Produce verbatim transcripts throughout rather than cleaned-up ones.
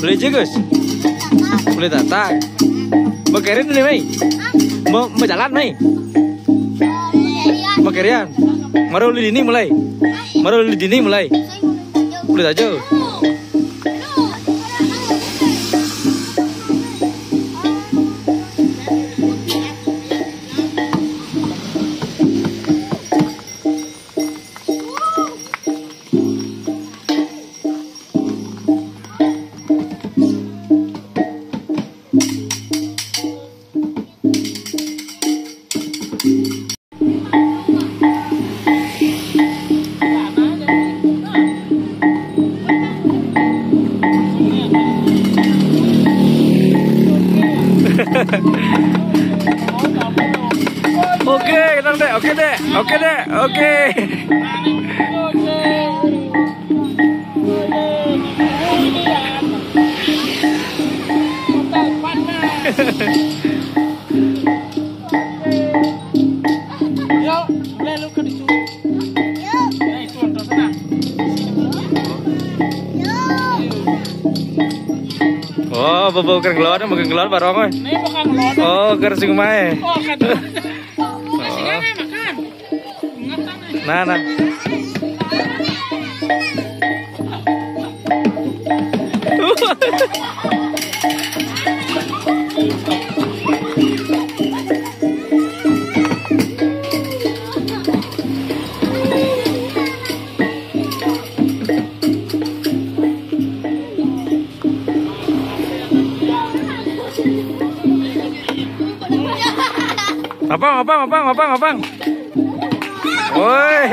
Boleh juga, Gus? Boleh datang. Mau keren ini, Mei? Mau, mau jalan, Mei? Mau keren? Maro uli dini mulai. Maro uli dini mulai. Boleh aja. Oke, tenang, Dek. Oke, Dek. Oke, Dek. Oke. Yuk, mulai lu ke situ. Nah, itu nonton sana. Oh, bobo keur ngeluar, bukan ngeluar barong, weh. Ini bukan ngeluar. Oh, keur sing mae. Oh, kan. Masih kan makan. Nah, nah. Apang, apang, apang, apang, apang. Woi.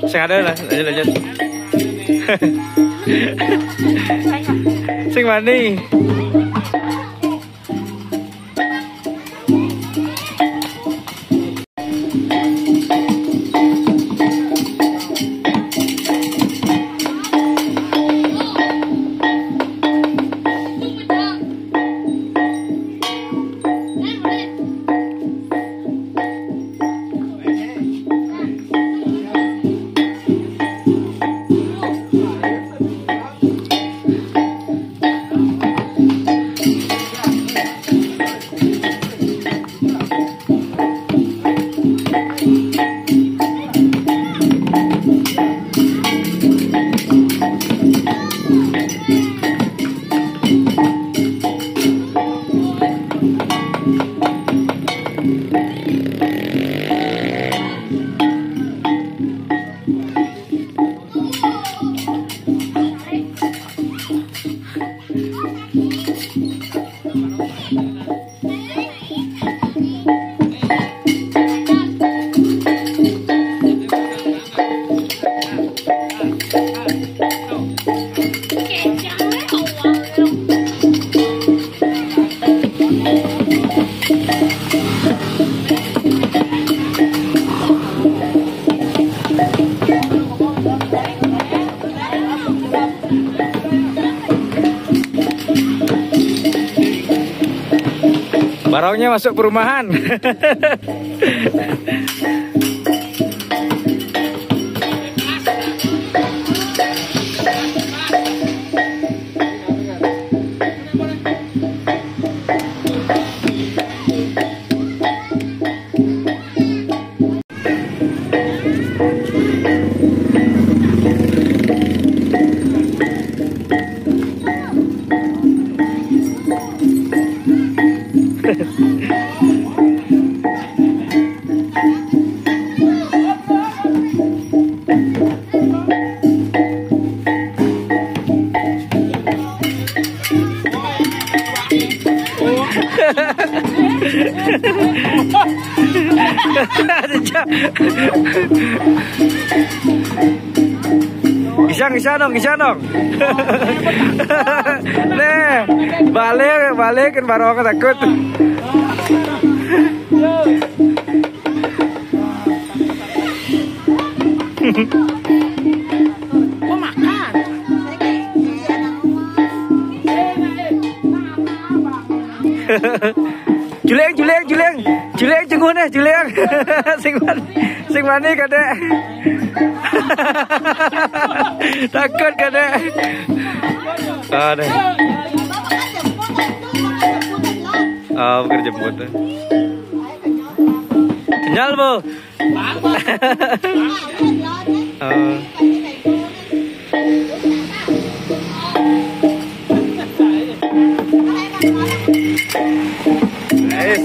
Sing ada lah, lanjut, lanjut. Sing wani. Barongnya masuk perumahan. Gisang, gisang dong, gisang dong. Nih, balik, balik kan baru aku takut. Mau makan. Juling, juling, juling. Juling, jengguh nih, juling. Sing man-, sing mani, Kadek. Takut, Kadek. Aduh. Oh, bukan jemput. Kenyal, Bu. Oh. Eh.